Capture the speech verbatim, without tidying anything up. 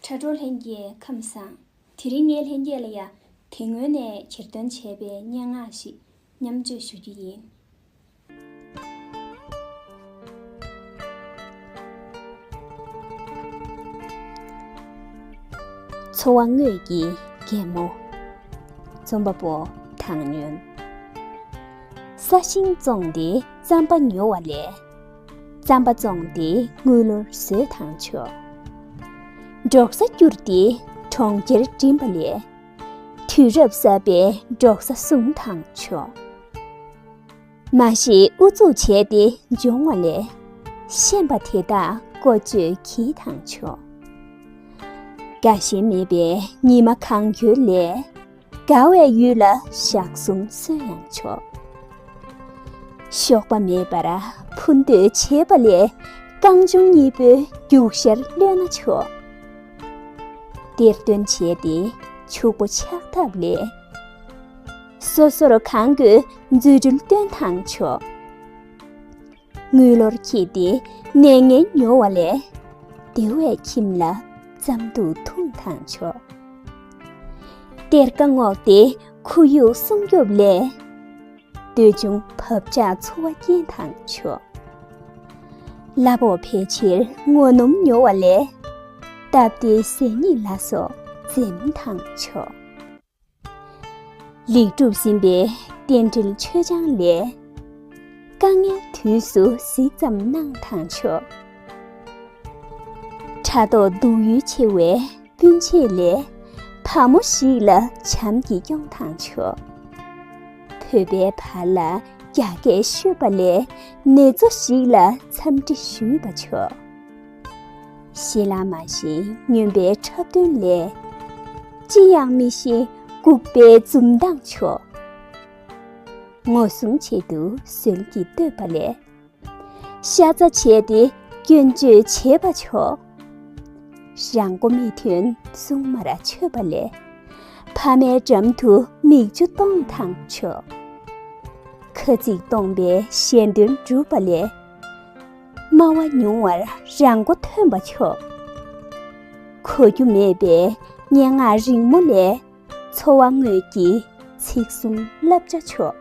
དྲ་གྲོགས་ལྷན་རྒྱས་ཁམས་བཟང་། དེ་རིང་ངས་ལྷན་རྒྱས་ལ་ཡ་དེ་སྔོན་ནས་གྱེར་འདོན་བྱས་པའི་སྙན་ངག་ཞིག་མཉམ་སྤྱོད་ཞུ་རྒྱུ་ཡིན། འཚོ་བ་དངོས་ཀྱི་རྒན་མོ། རྩོམ་པ་པོ་དང་ཉོན། ས་ཞིང་བཙོངས་ཏེ་རྩམ་པ་ཉོ་བ་ལས། རྩམ་པ་བཙོངས་ཏེ་དངུལ་ལོར་བཟོས་དང་ཆོག་འབྲོག་ས་བསྐྱུར་ཏེ་གྲོང་ཁྱེར་འགྲིམ་པ་ལས། དུས་རབས་གསར་པའི་འབྲོག་ས་བཟུང་དང་ཆོག་མ་གཞི་ཨུ་ཚུགས་བྱས་ཏེ་འབྱུང་བ་ལས། ཤེས་པ་དེ་དག་བཀོལ་སྤྱོད་གྱིས་དང་ཆོག་དགའ་ཞེན་མེད་པའི་ཉི་མ་གང་འཁྱོལ་ལས། དགའ་བའི་ཡུལ་ལ་ཞག་གསུམ་གསོན་ཡང་ཆོག་གཤོག་པ་མེད་པར་འཕུར་འདོད་བྱེད་པ་ལས། རྐང་ཆུང་གཉིས་པོའི་རྒྱུག་ཤར་གློད་ན་ཆོག་གཏེར་སྟོན་བྱས་ཏེ་ཕྱུག་པོ་ཆགས་ཐབས་ལས། སོ་སོར་གང་དགོས་འཛུགས་སྐྲུན་སྟོན་དང་ཆོག་དངུལ་ལོར་འཁྱེར་ཏེ་ནད་ངན་ཉོ་བ་ལས། བདེ་བའི་ཁྱིམ་ལ་རྩམ་ཐུག་འཐུང་དང་ཆོག་གཏེར་ཁ་བསྔོགས་ཏེ་ཁོར་ཡུག་སྲུང་སྐྱོབ་ལས། འདོད་ཆུང་བབ་ཆགས་འཚོ་བ་སྐྱེལ་དང་ཆོག་གླ་ཕོགས་ཕལ་ཆེར་ངོ་སྣུམ་ཉོ་བ་ལས། སྟབས་བདེའི་ཟས་ཉིད་ལ་སོགས་འཛེམ་དང་ཆོག་ལེགས་གྲུབ་ཟིན་པའི་རྟེན་འབྲེལ་མཆོད་ཆང་ལས། དཀའ་ངལ་དུས་སུ་གཟིགས་ཙམ་གནང་དང་ཆོག་ཕྲག་དོག་སྡུག་ཡུས་ཆེ་བའི་སྤུན་མཆེད་ལས། ཕ་མོ་ཞིག་ལ་བྱམས་ཀྱིས་སྐྱོང་དང་ཆོག་བོད་པའི་བར་ལ་རྒྱ་སྐད་ཤོད་པ་ལས། ནེ་ཙོ་ཞིག་ལ་འཚམས་འདྲི་ཞུས་པ་ཆོག་ཞལ་ལག་མ་ཞིག་སྨྱོན་པའི་འཁྲབ་སྟོན་ལས། ཅི་ཡང་མི་ཤེས་ལྐུགས་པའི་འཛུམ་མདངས་ཆོག་ངོ་སྲུང་ཆེད་དུ་ཟོལ་གྱིས་བསྟོད་པ་ལས། ཤ་ཚ་བྱས་ཏེ་སྐྱོན་བརྗོད་བྱེད་པ་ཆོག་རང་མགོ་མི་ཐོན་སྲུང་མར་མཆོད་པ་ལས། ཕ་མའི་འགྲམ་དུ་མིག་ཆུ་གཏོང་དང་ཆོག་ཁ་ཚིག་སྟོང་པའི་ཞལ་འདོན་སྒྲུབ་པ་ལས། སྨྲ་བ་ཉུང་བར་རང་མགོ་ཐོན་པ་ཆོག་གོ་རྒྱུ་མེད་པའི་སྙན་ངག་རིང་མོ་ལས། འཚོ་བ་དངོས་ཀྱི་ཚིག་གསུམ་བསླབ་བྱ་ཆོག